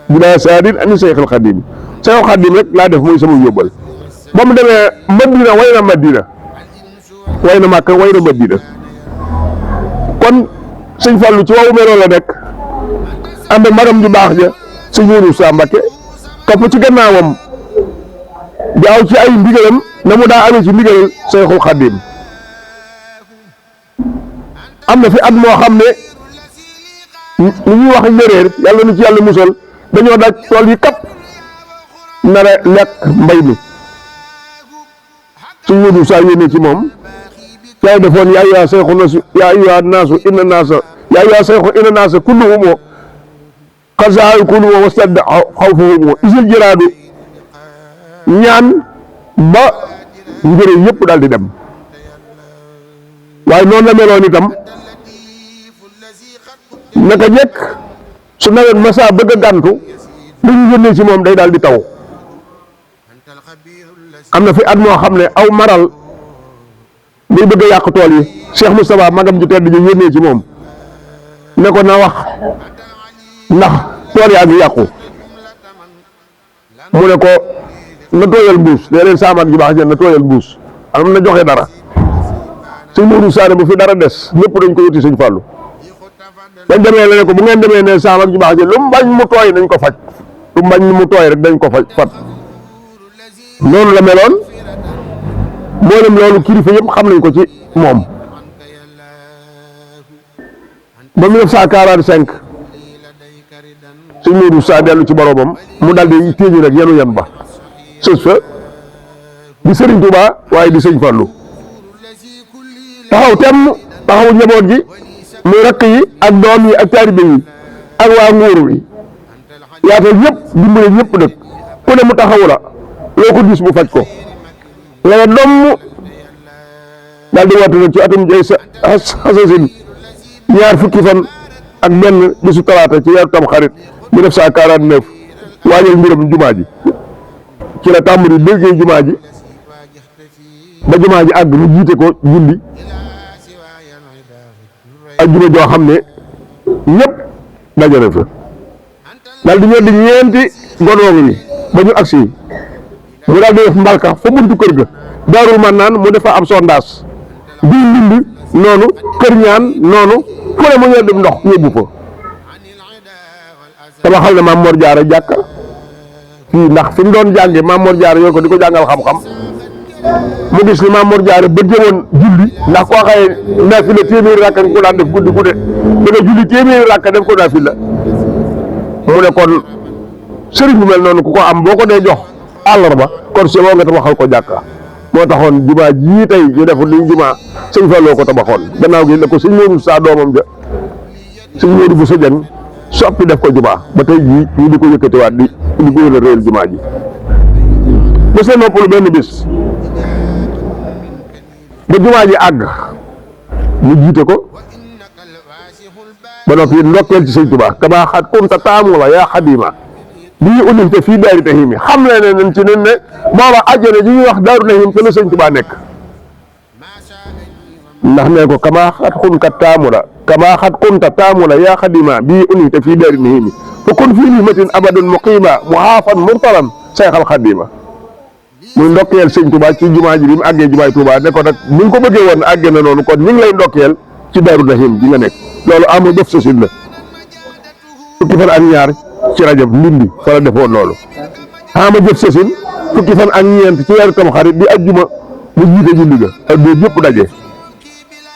bila saadin ani Seyxul Xadiim Seyxul Xadiim rek laa def muy sama yóbbal ba mu demee Madina way na Madina way na Màkka way na Madina kon sëñ Fallu ci wawu meloo la nekk ànd ak magam ju baax ja sëñ Mourou Sa Mbacké topp ci gannaawam di aw ci ay ndigalam na mu daa amee ci ndigalal Seyxul Xadiim am na fi at moo xam ne li ñuy wax njëréer yàlla nu ci yàlla musal dañoo daj tool yi kap nar a lekk mbay mi sëñ Mourou Sa yéene ci moom yaa defoon yaa ayyuhaa sayxu naasu yaa ayyuhaa naasu inna naasa yaa ayyuhaa sayxu inna naasa kulluhum qad zaa'u kulluhum wastadda xawfuhum isil jiraadu ñaan ba njëre yëpp daal di dem waaye noonu la meloon itam naka jekk su nawet masa bëgg a gàntu lu ñu yónnee ci moom day daal di taw am na fi at moo xam ne aw maral day bëgg a yàq tool yi Cheikh Moustapha magam ju tedd ñu yónnee ci moom ne ko na wax ndax tool yaa ngi yàqu mu ne ko na tooyal mbuus léeg-léeg saamaan ju baax jën na tooyal mbuus am na joxe dara sëñ Mourou Saane bu fi dara des ñëpp dañ ko wuti sëñ Fallou bañ demee la ne ko bu ngeen demee ne saamaan ju baax jën lu mu bañ mu tooy nañ ko faj lu mu bañ mu tooy rek dañ ko fat noonu la meloon mboolem loolu kilifa yëpp xam nañ ko ci moom ba 1945 sëñ Mourou Sa dellu ci boromam mu dal di téeñu rek yenu yan ba sës fa di sëriñ Touba waaye di sëñ Fallou taxaw temm taxawu njaboot gi muy rakk yi ak doom yi ak taalibe yi ak waa nguur yi yaatal ñëpp dimbale ñëpp nag ku ne mu taxawu la loo ko gis mu faj ko la doom daal di woote nag ci atum jay xasasin ñaar fukki fan ak benn bisu talaata ci weeru Tamxarit 1949 waajal mbiram jumaa ji ci la tàmbali liggéey jumaa ji ba jumaa ji àgg mu jiite ko julli ajjuma joo xam ne ñëpp dajale fa daal di ñëw di ñeenti godoom yi ba ñu agsi mu daal di def mbalka fa buntu kër ga Daarul Mannaan mu defa am sondage bii mbind noonu kër ñaan noonu fu ne mu ñëw dem ndox yóbbu fa tabaxal na Maam Mor Jaara jàkka fii ndax fi mu doon jànge Maam Mor Jaara yor ko di ko jàngal xam-xam mu gis ni Maam Mor Jaara bëgg woon julli ndax koo xaye naafila téeméeri rakka nga ko daan def guddi gudde da nga julli téeméeri rakka def ko naafila mu ne kon sëriñ bu mel noonu ku ko am boo ko dee jox àllarba kon si boo nga tabaxal ko jàkka moo taxoon jumaa jii tey ñu def ni jumaa sëñ Fallou ko tabaxoon gannaaw gi la ko sëñ Mourou Sa doomam ja sëñ Mourou bu Sëjën soppi def ko jumaa ba tey jii ñu di ko yëkkatiwaat di ko yële réel jumaa ji mos na noppalu benn bis ba jumaa ji àgg mu jiite ko ba noppi ndokkeel ci sëñ Tuubaa kamaa xat kunta taamu la yaa xadima bii ulimte fii Daaru Nahim xam le ne nañ ci nen ne booba àjjana ji ñuy wax Daaru Nahim te la sëñ Tuubaa nekk ndax ne ko kamaa xat kunta taamu la yaa xadima bii ulimte fii Daaru Nahim fa kun fii nimatin abadun muqima muhaafan murtalan Seexal Xadima muy ndokkeel sëñ Tuubaa ci jumaa ji bi mu àggee jumaay Tuubaa ne ko nag ni nga ko bëggee woon àggee na noonu kon ñu ngi lay ndokkeel ci Daaru Nahim bi nga nekk loolu amul def sa sin la fukki fan ak ñaar ci Rajab Ndindi fa la defoon loolu ama jëf sa sin fukki fan ak ñeent ci weeru Tamxarit di ajjuma mu jiite julli ga ak doo yëpp daje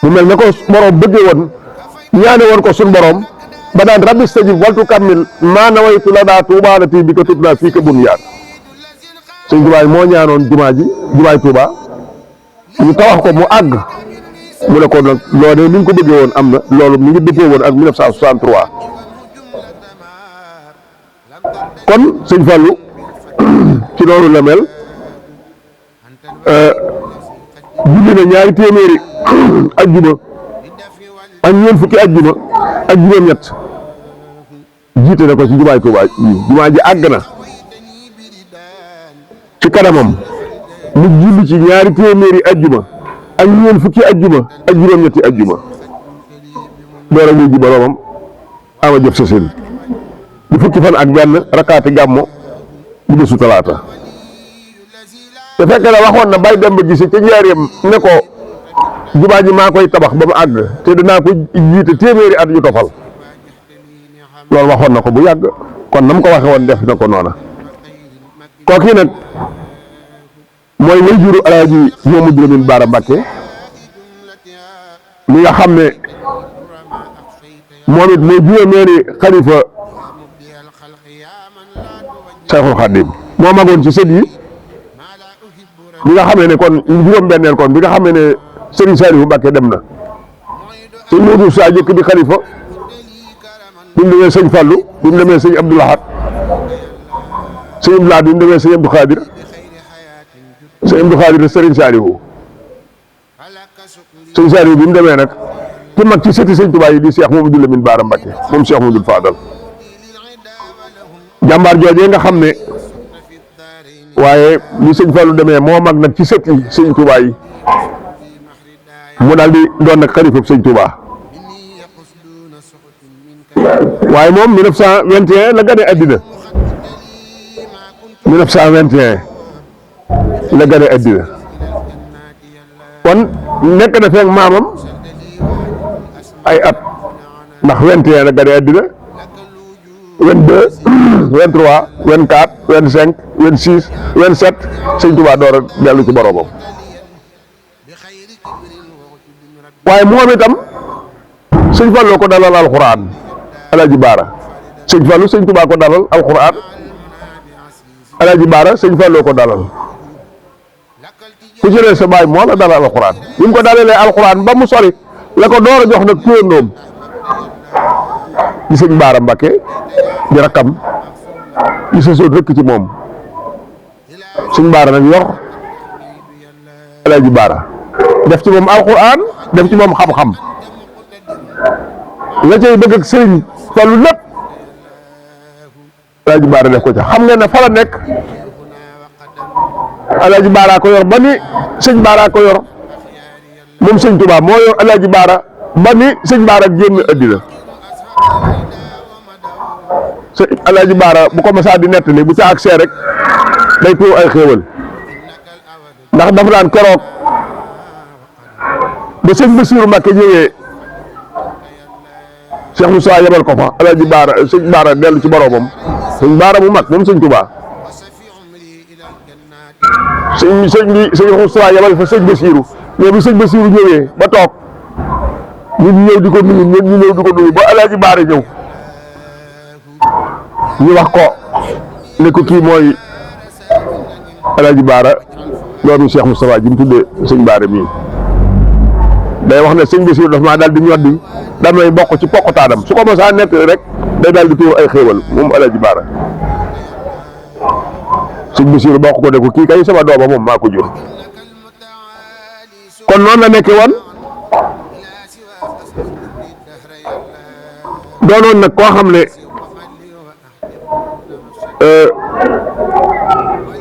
mu mel ne ko borom bëggee woon ñaane woon ko suñ borom ba daan rabbi stajib waltu kammil maa nawaytu la daa tuubaalati bi ko tut naa fii ka bun yaar sëñ Tuubaa moo ñaanoon jumaa ji jumaay Tuubaa ñu tawax ko mu àgg mu ne ko nag loolee ni nga ko bëggee woon am na loolu mi ngi dëppoo woon ak 1963 kon sëñ Fallou ci loolu la mel julli na ñaari téeméeri ajjuma ak ñeent fukki ajjuma ak juróom-ñett jiite na ko ci jumaay Tuubaa jumaa ji àgg na ci kanamam mu julli ci ñaari téeméeri ajjuma ak ñeent fukki ajjuma ak juróom-ñetti ajjuma door a wuy ji boroomam ama jëf sa seen di fukki fan ak benn rakkaati gàmmo bu bésu talaata te fekk na waxoon na bay dem ba gise ca njaareem ne ko jumaa ji maa koy tabax ba mu àgg te dinaa ko jiite téeméeri at yu tofal loolu waxoon na ko bu yàgg kon nam ko waxe woon def na ko noona kooki nag mooy way juru Alaaji Mamadu Lamin Baara Mbàkke mi nga xam ne moom it mooy juróomeeri xalifa Seexul Xadiim moo magoon ci sët yi bi nga xamee ne kon juróom-benneel kon bi nga xamee ne Serigne Saliou Mbàkke dem na sëñ Modou Sa jëkk di xalifa bi mu demee sëñ Fallou bi mu demee sëñ Abdou Lahad sëñ Abdou Lahad bi mu demee sëñ Abdou Khadir sëñ Abdou Khadir Serigne Saliou sëñ Saliou bi mu demee nag ki mag ci sëti sëñ Tuubaa yi di Cheikh Mamadou Lamine Bara Mbàkke moom Cheikh Mamadou Fadal jàmbaar joojee nga xam ne waaye li sëñ Fallou demee moo mag nag ci sëti sëñ Tuubaa yi mu daal di doon nag xalifab sëñ Tuubaa waaye moom 1921 la gane addina 1921 la gane addina kon nekk na feek maamam ay at ndax 21 la gane addina 22 23 24 25 26 27 sëñ Tuubaa door a dellu ci boroomam waaye moom itam sëñ Fallou ko dalal alxuraan Alaaji Baara sëñ Fallou sëñ Tuubaa ko dalal alxuraan Alaaji Baara sëñ Fallou ko dalal ku ci ne sa baay moo la dalal alxuraan bi mu ko dalalee alxuraan ba mu sori la ko door a jox nag turandoom di sëñ Baara Mbàkke di rakkam di sa soot rëkk ci moom sëñ Baara nag yor Alaaji Baara def ci moom alxuraan def ci moom xam-xam la cay bëgg ak sëriñ Fallu lépp Alaaji Baara def ko ca xam ngeen ne fa la nekk Alaaji Baara ko yor ba ni sëñ Baara ko yor moom sëñ Tuubaa moo yor Alaaji Baara ba ni sëñ Baara génn àddina sëñ Alaaji Baara bu ko masaa di nettali bu ca agsee rek day tuur ay xéewal ndax dafa daan keroog ba sëñ Bassirou Mbacké ñëwee Cheikh Moussa yebal ko fa Alaaji Baara sëñ Baara dellu ci boroomam sëñ Baara mu mag moom sëñ Tuubaa sëñ Moussa yebal fa sëñ Bassirou mais bi sëñ Bassirou ñëwee ba toog nit ñi ñëw di ko nuyu nit ñi ñëw di ko nuyu ba Alaaji Baara ñëw ñu wax ko ne ko kii mooy Alaaji Baara doomi Cheikh Moustapha ji mu tuddee sëñ Baara mii day wax ne sëñ Bassirou dafa maa daal di ñoddi daan may bokk ci poqutaanam su ko mosaa nekk rek day daal di tuur ay xéewal moom Alaaji Baara sëñ Bassirou bokk ko ne ko kii kay sama dooma moom maa ko jur kon noonu la nekkee woon doonoon nag koo xam ne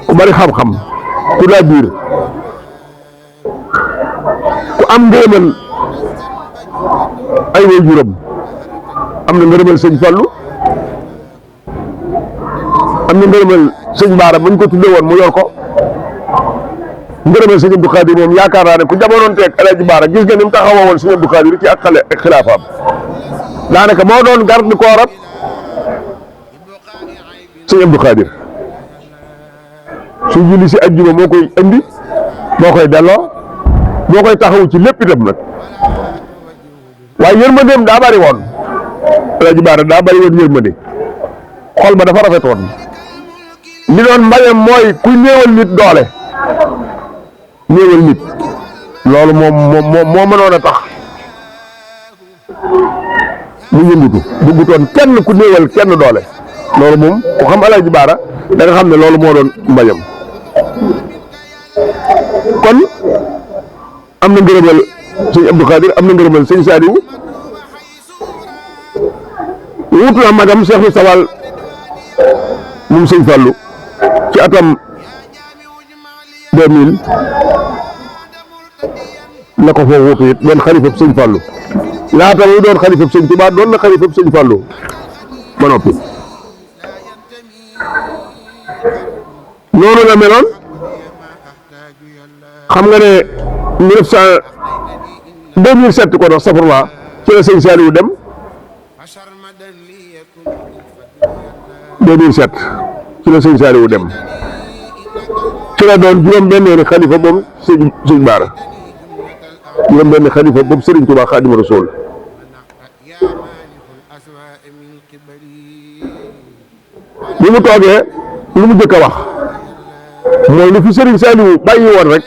ku bari xam-xam ku daa biir ku am ngërëmal ay waajuram am na ngërëmal sëñ Fallu am na ngërëmal sëñ Baara buñ ko tuddee woon mu yor ko ngërëmal sëñ Abdou Khadir moom yaakaar naa ne ku jamonoon teeg Alaaji Baara gis nga ni mu taxawoo woon sëñ Abdou Khadir ci ak xale ak xilaafaam daanaka moo doon garde corps ab sëñ Abdou Khadir su julli si ajjuma moo koy indi moo koy delloo moo koy taxawu ci lépp itam nag waaye yërmandeem daa bari woon Alaaji Baara daa bari woon yërmande xol ba dafa rafetoon li doon mbañam mooy ku néewal nit doole néewal nit loolu moo mënoon a tax mu yëngutu bëggutoon kenn ku néewal kenn doole loolu moom ku xam Alaaji Baara da nga xam ne loolu moo doon mbañam kon am na ngërëmal sëñ Abdou Khadir am na ngërëmal sëñ Saliou wutu na magam Cheikh Moustapha moom sëñ Fallou ci atam 2000 la ko foo wutu it doon xalifab sëñ Fallou laata muy doon xalifab sëñ Tuubaa doon na xalifab sëñ Fallou ba noppi noonu la meloon xam nga ne 2007 ko dox safar ci la sëñ Saliou dem 2007 ci la sëñ Saliou dem ci la doon juróom-benneeni xalifa moom sëñ Baara juróom-benn xalifa boobu Sëriñ Tuubaa Xaadimu Rasuul bi mu toogee lu mu jëkk a wax mooy lu fi Sëriñ Saliou bàyyi woon rek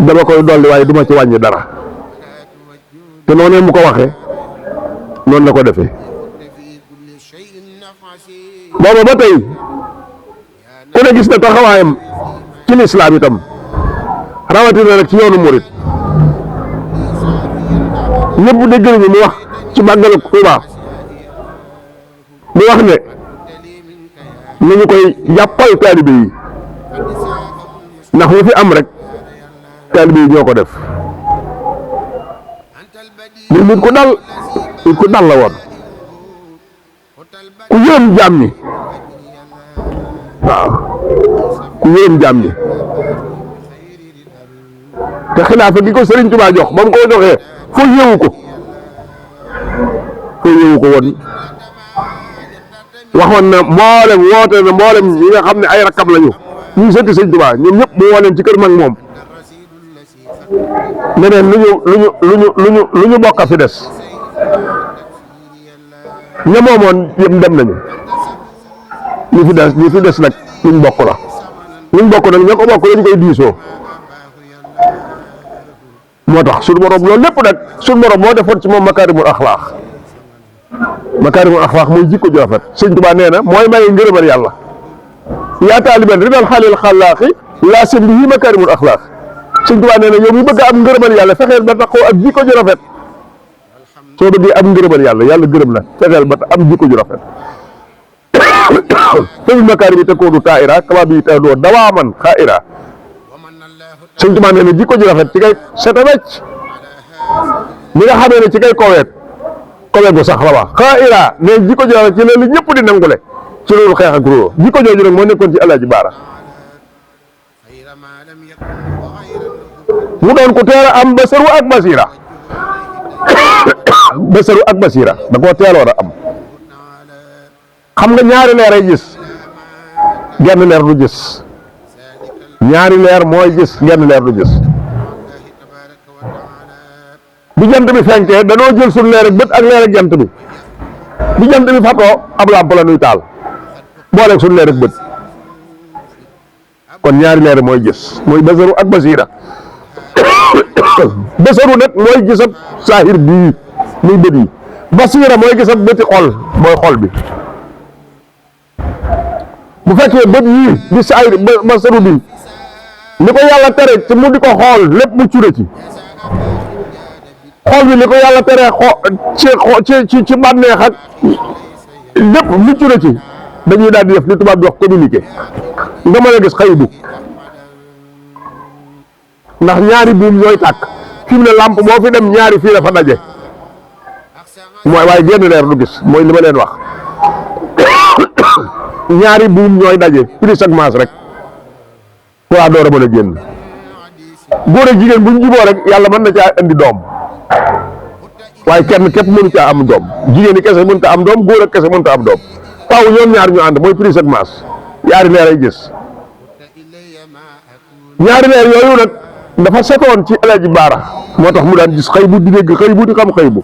dama koy dolli waaye duma ci wàññi dara te noonee mu ko waxee noonu la ko defee booba ba tey ku ne gis na taxawaayam ci lislaam itam rawatina nag ci yoonu murit ñëpp dégg nañu mu wax ci màggalu Tuubaa mu wax ne nañu koy jàppal taalibe yi ndax lu fi am rek taalibe yi ñoo ko def nit ku dal la woon ku yërëm jaam ñi waaw ku yërëm jaam ñi te xilaafa gi ko Sëriñ Tuubaa jox ba mu ko joxee foo yëwu ko woon waxoon na woote na mboolem ñi nga xam ne ay rakkam lañu ñuy sëtti Sëriñ Tuubaa ñoom ñëpp mu woo leen ci kër mag moom leneen lu ñu bokk fi des ña moomoon yëpp dem nañu ñi fi des nag luñ bokk la luñ bokk nag ña ko bokk lañ koy diisoo moo tax suñu borom loolu lépp nag suñu borom moo defoon ci moom makaarimul axlaax muy jikko ju rafet Sëñ Tuubaa nee na mooy may ngërëmal yàlla yaa taaliban ridal xaalil xalaaxi laa seen bi makaarimul axlaax Sëñ Tuubaa nee na yow mi bëgg a am ngërëmal yàlla fexeel ba taxoo ak jikko ju rafet soo bëggee am ngërëmal yàlla gërëm la fexeel ba am jikko ju rafet te makaari bi te koo du taa'ira kama bi te doo dawaaman xaa'ira Sëñ Tuubaa nee na jikko ju rafet ci kay sete wecc ñi nga xamee ne ci kay koweet bu sax la wax xaa'ira ne jikko ju rafet ci loolu ñëpp di nangule ci loolu xeex ak róo jikko jooju nag moo nekkoon ci Alaaji Baara mu doon ko teel a am basaru ak basira da koo teeloon a am xam nga ñaari leer ay gis genn leer du gis ñaari leer mooy gis genn leer du gis bi jant bi fenkee danoo jël suñu leer ak bët ak leer ak jant bi jant bi fatoo ab làmp la nuy taal booleeg suñu leer ak bët kon ñaari leer mooy gis mooy basaru ak basira basaru nag mooy gisab saahir bii muy bët yi basira mooy gisab bëti xol mooy xol bi bu fekkee bët yii di saahir basaru bi li ko yàlla tere ci mu di ko xool lépp mu cure ci xol bi li ko yàlla tere ci bànneex ak lépp mu cure ci dañuy daal di def li tubaab di wax communiqué nga mën a gis xëy bu ndax ñaari buum ñooy tàkk fi mu ne làmp boo fi dem ñaari fii la fa daje mooy waaye genn leer du gis mooy li ma leen wax ñaari buum ñooy daje prise ak masse rek waa door a mën a génn góor ak jigéen bu ñu juboo rek yàlla mën na caa indi doom waaye kenn képp mënu caa am doom jigéen ñi kese mënut a am doom góor ak kese mënut a am doom faaw ñoom ñaar ñu ànd mooy prise ak masse ñaari leer ay gis ñaari leer yooyu nag dafa setoon ci Alaaji Baara moo tax mu daan gis xëy bu di dégg xëy bu di xam xëy bu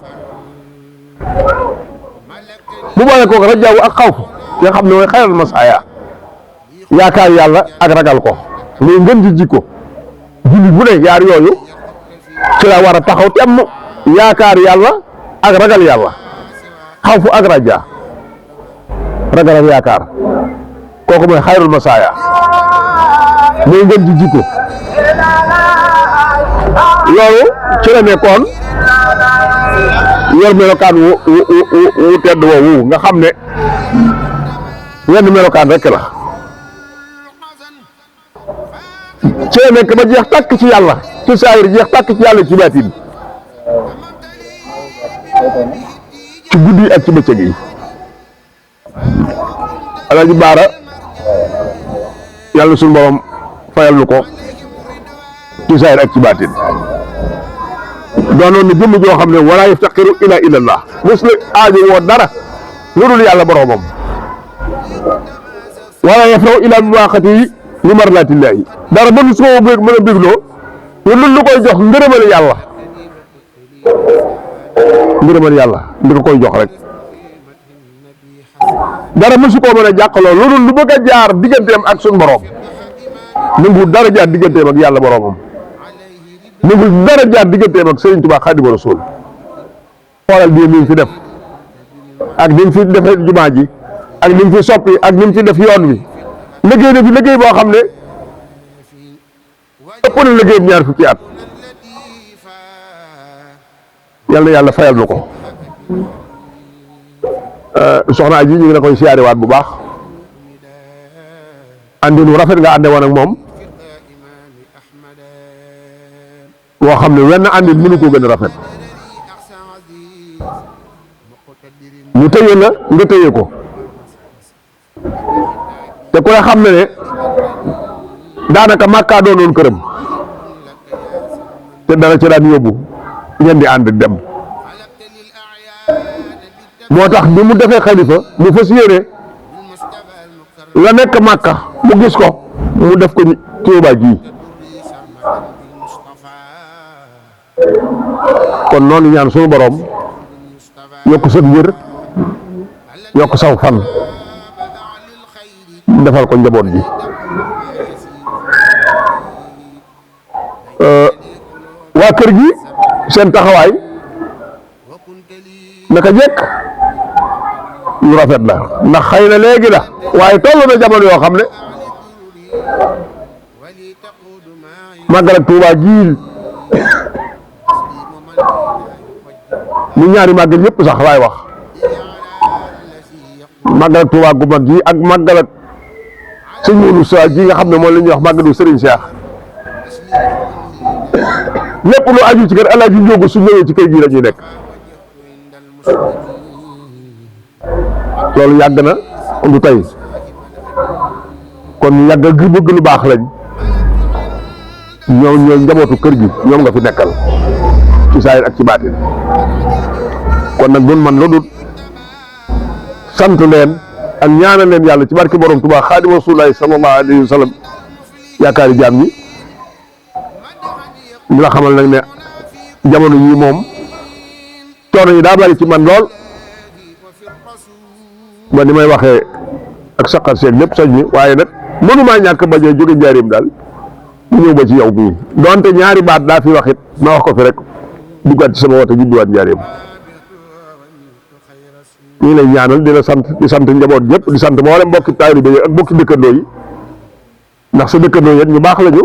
boole kooku rajaaw ak xawfu nga xam ne mooy xayral masaaya yaakaar yàlla ak ragal ko muy ngën ji jikko jullit bu ne yaar yooyu ci la war a taxaw temm yaakaar yàlla ak ragal yàlla xawfu ak raja ragal ak yaakaar kooku mooy xayrul masaaya mooy ngeen ji jikko loolu ci la nekkoon yor melokaan wu tedd woowu nga xam ne wenn melokaan rek la ci la nekk ba jeex tàkk ci yàlla ci saayir jeex tàkk ci yàlla ci baatin ci guddi ak ci bëccëg yi Alaaji Baara yàlla suñu borom fayal lu ko ci saayir ak ci baatin doonoon na jëmm joo xam ne wala yaftaqiru ila illallah mos la aajo woo dara lu dul yàlla boromam wala yafraw ila biwaqati li marlatillahi dara mënu su ko mën a bégloo lu koy jox ngërëmal yàlla li ko koy jox rek dara mësu koo mën a jàqaloo lu dul lu bëgg a jaar digganteem ak suñu borom nangu dara jaar digganteem ak yàlla boromam nangu dara jaar digganteem ak Serigne Touba Xaadimu Rasuul xoolal bii mi fi def ak ni mu fi defee jumaa ji ak ni mu fi soppi ak ni mu fi def yoon wi liggéey na fi liggéey boo xam ne ëpp na liggéey ñaar fukki at yàlla yàlla fayal na ko soxna ji ñu ngi la koy siyaare waat bu baax andi nu rafet nga ànde woon ak moom boo xam ne wenn àndin mënu koo gën a rafet ñu tëye la nga tëye ko te ku ne xam ne daanaka màkkaa doonoon këram te dara ci daan yóbbu ngeen di ànd dem moo tax bi mu defee xalifa mu fas yéene la nekk màkka mu gis ko mu def ko Tuubaa ji kon noonu ñaan sunu borom yokk sa wér yokk saw fan defal ko njaboot ji waa kër gi seen taxawaay naka jekk lu rafet la ndax xëy na léegi la waaye toll na jamono yoo xam ne màggal ak Tuubaa ji mu ñaari màggal yëpp sax laay wax màggal ak Tuubaa gu mag gi ak màggal ak sëñ Mourou Sa ji nga xam ne moom la ñuy wax màggalu Serigne Cheikh lépp lu aju ci kër Alaaji Njóogu su ñëwee ci kër gi la ñuy nekk loolu yàgg na du tey kon yàgg gi bëgg lu baax lañ ñoom ñooy njabootu kër gi ñoom nga fi nekkal ci saayir ak ci baatin kon nag doon man lu dul sant leen ak ñaanal leen yàlla ci barke borom Tuubaa Xaadimu Rasuulillaahi sallallahu alayhi wa sallam yaakaari jaam ñi ñu la xamal nag ne jamono yii moom coono yi daa bari ci man lool ba ni may waxee ak saqar seeg lépp sañ mi waaye nag mënumaa ñàkk bañ a jóge njaarim daal mu ñëw ba ci yow bii donte ñaari baat daa fi waxit ma wax ko fi rek duggaat ci sama woto jubluwaat njaarim ñu ngi lay ñaanal di la sant di sant njaboot yëpp di sant mboolem mbokki taalibe yi ak mbokki dëkkandoo yi ndax sa dëkkandoo yi ñu baax lañu